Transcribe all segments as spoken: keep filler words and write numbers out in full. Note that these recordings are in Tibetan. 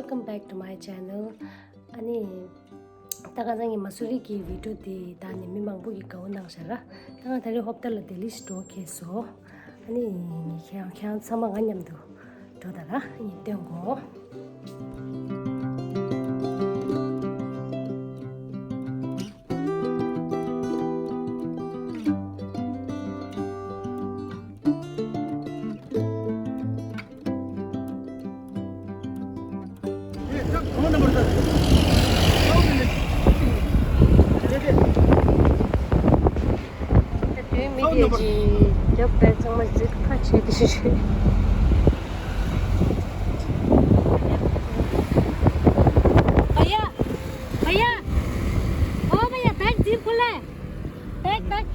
Welcome back to my channel. ཨ་ནི། ད་ག་ཚང་གི་མ་སུ་རི་གི་བི་ཌིའོ་དེ་ད་ནི་མི་མང་པོ་གི་དགའ་བོ་གནང་ཤག་ར། ད་ང་ད་རེས་ཧོབ་ཏ་ལ་ལྡི་ལི་ཞིག་འགྲོ་ཁེལ་སོང་། ཨ་ནི། ཁྱེད་རང་ཁྱེད་རང་ཚང་མ་ང་མཉམ་དུ་འགྲོ་ད་ར། ཨ་ནི་སྟོན་གོ། དུས་མི་དེ་ཅི་རྒྱབ་པའི་ཚང་མ་རྫིག་ཁ་བྱེད་དེ་རེད། भैया, भैया, ओ भैया, बैग जीप खुला है। Bag, bag.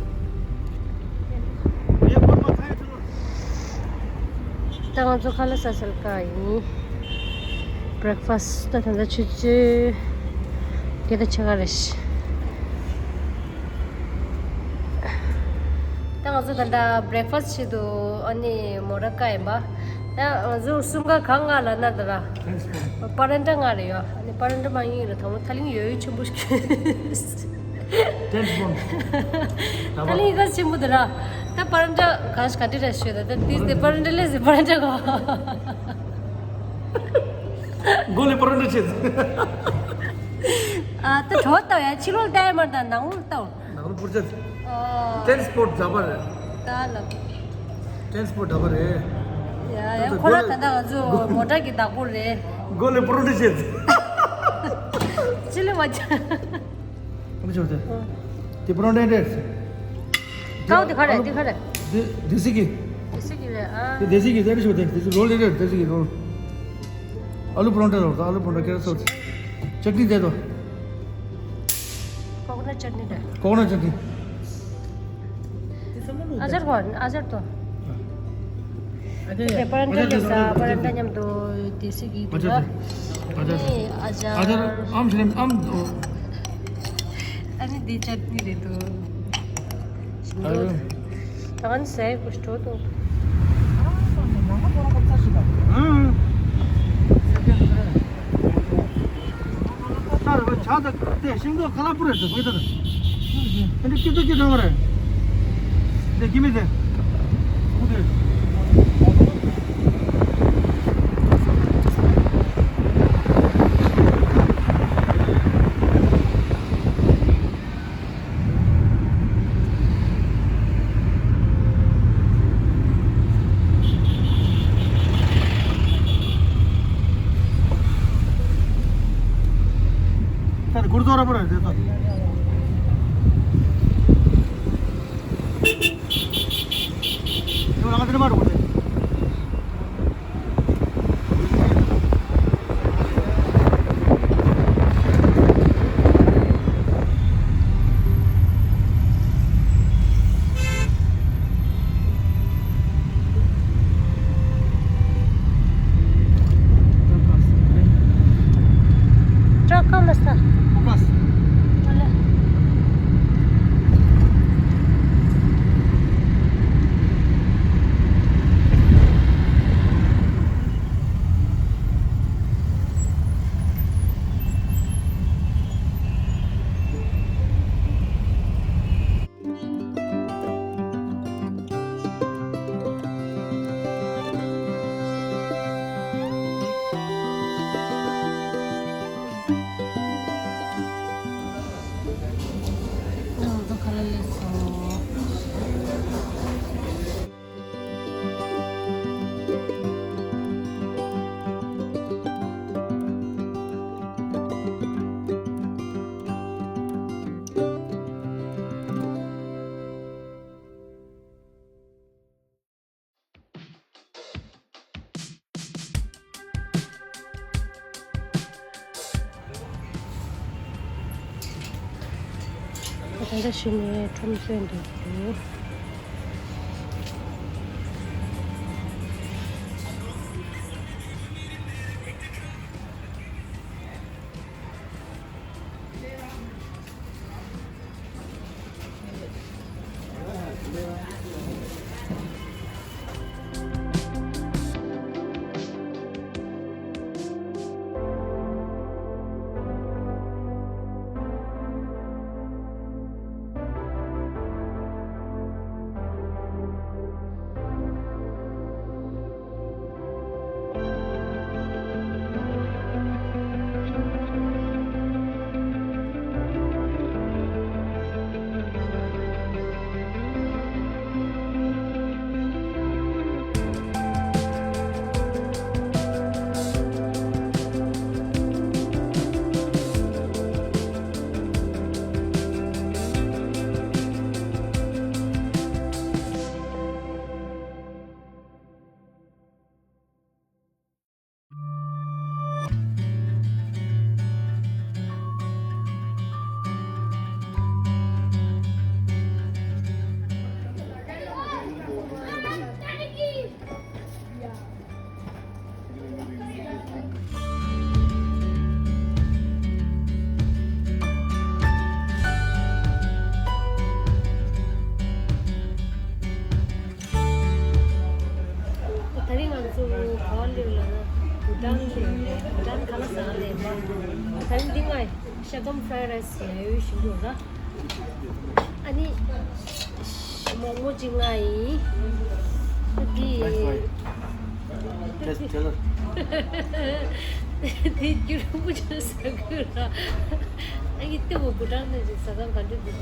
ད་ང་ཚོ་ཁ་ལག་ཟ་སར་ཀ་ཡིན། བྷི་རེག་ཕ་སི་ད་ད་ལྟ་ཆུ་ཚོད་བརྒྱད་དང་ཕྱེད་ཀ་རེད། ད་ང་ཚོ་ད་ལྟ་བྷི་རེག་ཕ་སི་བྱེད་དུ་ཨ་ནི་མོ་ར་ཀ་ཡིན་པ། ད་ང་ཚོ་གསུམ་ཀ་གང་ང་ལ་ན་ད་ར། པ་རན་ཏྲ་ང་རེ་ཡོད། ཨ་ནི་པ་རན་ཏྲ་མ་ཡིན་ར་དང་པོ་ཐ་ལིང་ཡོད་ཡོད་ཆེན་པོ་ཞིག་ཏྲེན་སི་པོན། ད་ལི་ག་ཆེན་པོ་དེ་ར། ད་པ་རན་ཏྲ་ག་ཞིག་ག་འདྲ་ར་ཤོད་ད་ད་དེ་དེ་པ་རན་ཏྲ་ལས་སི་པ་རན་ཏྲ་གོ། མགོ་ལས་པ་རན་ཏྲ་ཆེ། ཨ་ད་གྲོད་ལྟ་ཡ་ཕྱི་ལོགས་ལྟ་ཡ་མ་ད་ནང་ལོགས་ལྟ། ནང་ལོགས་པུར་ཆེ། ཨ་ཏྲེན་སི་པོར་ཛ་པ་རེད། ད་ལ། ཏྲེན་སི་པོར་ཛ་པ་རེད། ཡ་ཡ་ཁོ་ར་ད་ད་ང་ཚོ་མོ་ཊ་གི་བདག་པོ་རེད། མགོ་ལས་པ་རན་ཏྲ་ཆེ། ཕྱི་ལོགས་མ་ཆ། ཨ་ནི་ཆོག་དེ། དེ་པ་རན་ཏྲ་རེད། ཀའོ་དེ་ག་རེད་དེ་ག་རེད། དེ་དེ་སི་གི། དེ་སི་གི་རེད་ཨ། དེ་དེ་སི་གི་དེ་རེད་ཆོག་དེ་དེ་སི་རོལ་རེད་དེ་སི་གི་རོལ། ཨ་ལུ་པ་རན་ཏྲ་རོལ་ཨ་ལུ་པ་རན་ཏྲ་ཀེ་ར་སོ། ཅ་ཊི་ནི་དེ་དོ། ཀོ་ཀོ་ནཊ་ཅ་ཊི་ནི་རེད། ཀོ་ཀོ་ནཊ་ཅ་ཊི་ནི། ཨ་ཅར་གོ་ཨ་ཅར་དོ། དེ་པ་རན་ཏྲ་ལས་ས་པ་རན་ཏྲ་མཉམ་དུ་དེ་སི་གི་དེ་ལ། ཨ་ཅར། ཨ་ཅར་ཨམ་ཤི་རེམ་ཨམ་དོ། ཨ་ནི་དེ་ཅ་ཊི་ནི་རེད་དོ། ཨ་ཅར། ད་ནི་ཟས་གོ་སྤྲོ་དོ། ཨང་། ད་རེ་བ་ཆ་ད་དེ་ཤིང་ཏོག་ཁ་ལག་པུ་རེད་དེ་དེ་དེ་དེ་ཀི་ཏོ་ཀི་ཏོ་རེད། དེ་ཀི་མི་དེ། ཨུ་དེ། ད་གུར་ཛོ་ར་པོ་ར་དེ་ད། ཡོ་ལ་ང་དེ་མ་རུ་དེ། ད་ལྟ་གཞི་ནས་ཁྲོམ་གསོས་འདུག་ཀྲང་ཀྲང་ག་ལ་ཟ་ལེ་མ། ད་ནི་འདི་ང་ཤ་སྐམ་ཕ་རའི་རའི་སི་ཡ་ཡོད་བཞིན་འདུག་ལ། ཨ་ནི་མོག་མོག་ཅིག་ང་ཡིན། ཨ་འདི། Just tell her. འདི་རྒྱུ་རིང་པོ་ཅིག་ཟ་དགོས་ལ། ཨ་ཡི་ལྟེ་བ་བུ་ཀྲང་ནས་ཅིག་ཟ་སྟངས་ག་འདྲ་འདུག་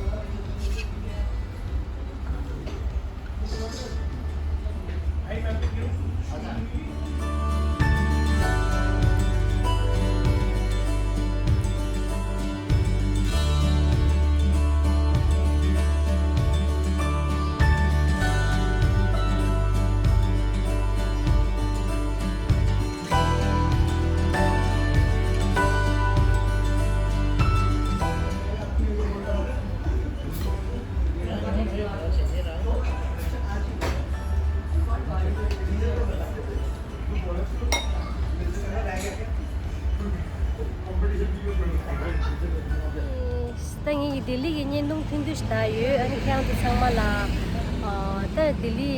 ད་ངེད་ཀྱི་ལྡི་ལི་གི་བརྙན་ཐུང་ཐུང་ཐུང་ཞིག་བཏང་ཡོད། ཨ་ནི་ཁྱེད་རང་ཚོ་ཚང་མ་ལ་ཨ་ད་ལྡི་ལི་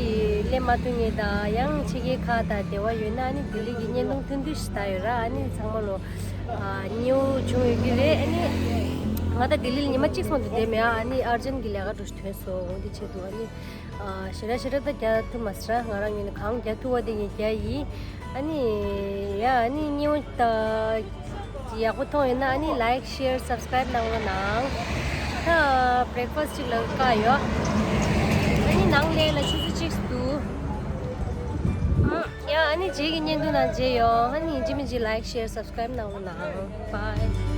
སླེབས་མ་ཐུབ་མཁན་དང་ཡང་ཕྱི་རྒྱལ་ཁག་དང་འབྲེལ་བ་ཡོད་ན་ཨ་ནི་ལྡི་ལི་གི་བརྙན་ཐུང་ཐུང་ཐུང་ཞིག་བཏང་ཡོད་ར། ཨ་ནི་ཚང་མ་ལོ་ཨ་མཉེས་པོ་བྱུང་ཡོད་ཀྱི་རེད། ཨ་ནི་ང་ད་ལྡི་ལི་ལ་ཉི་མ་གཅིག་ཙམ་དུ་བསྡད་མེད། ཨ་ནི་ཨར་ཇེན་གྱི་ལས་ཀ་འགྲོ་ཞིག་ཐོན་སོང་། འོ་འདི་ཆེད་དུ་ཨ་ནི་ཨ་ཞེ་དྲག་ཞེ་དྲག་ད་རྒྱག་ཐུབ་མ་སོང་ར། ང་རང་ངོས་ནས་གང་རྒྱག་ཐུབ་པ་དེ་ངས་རྒྱག་ཡིན། ཨ་ནི་ཡ་ཨ་ནི་མཉེས་པོ་ད་ཡག་པོ་མཐོང་ཡོད་ན་ཨ་ནི་ལའིཀ་ཤེར་སབ་སི་ཀ་རའིབ་གནང་རོགས་གནང་། ད་བྷི་རེག་ཕ་སི་ཊི་ཅིག་ལ་བཀག་ཡོད། ཨ་ནི་ནང་ལས་ལ་ཆུ་ཚོད་གཅིག་འདུག་ཨ་ཡ་ཨ་ནི་རྗེས་ཀྱི་བརྙན་ཐུང་ནང་མཇལ་ཡོང་། ཨ་ནི་ཡིན་གཅིག་མིན་གཅིག་ལའིཀ་ཤེར་སབ་སི་ཀ་རའིབ་གནང་རོགས་གནང་། བྷའི།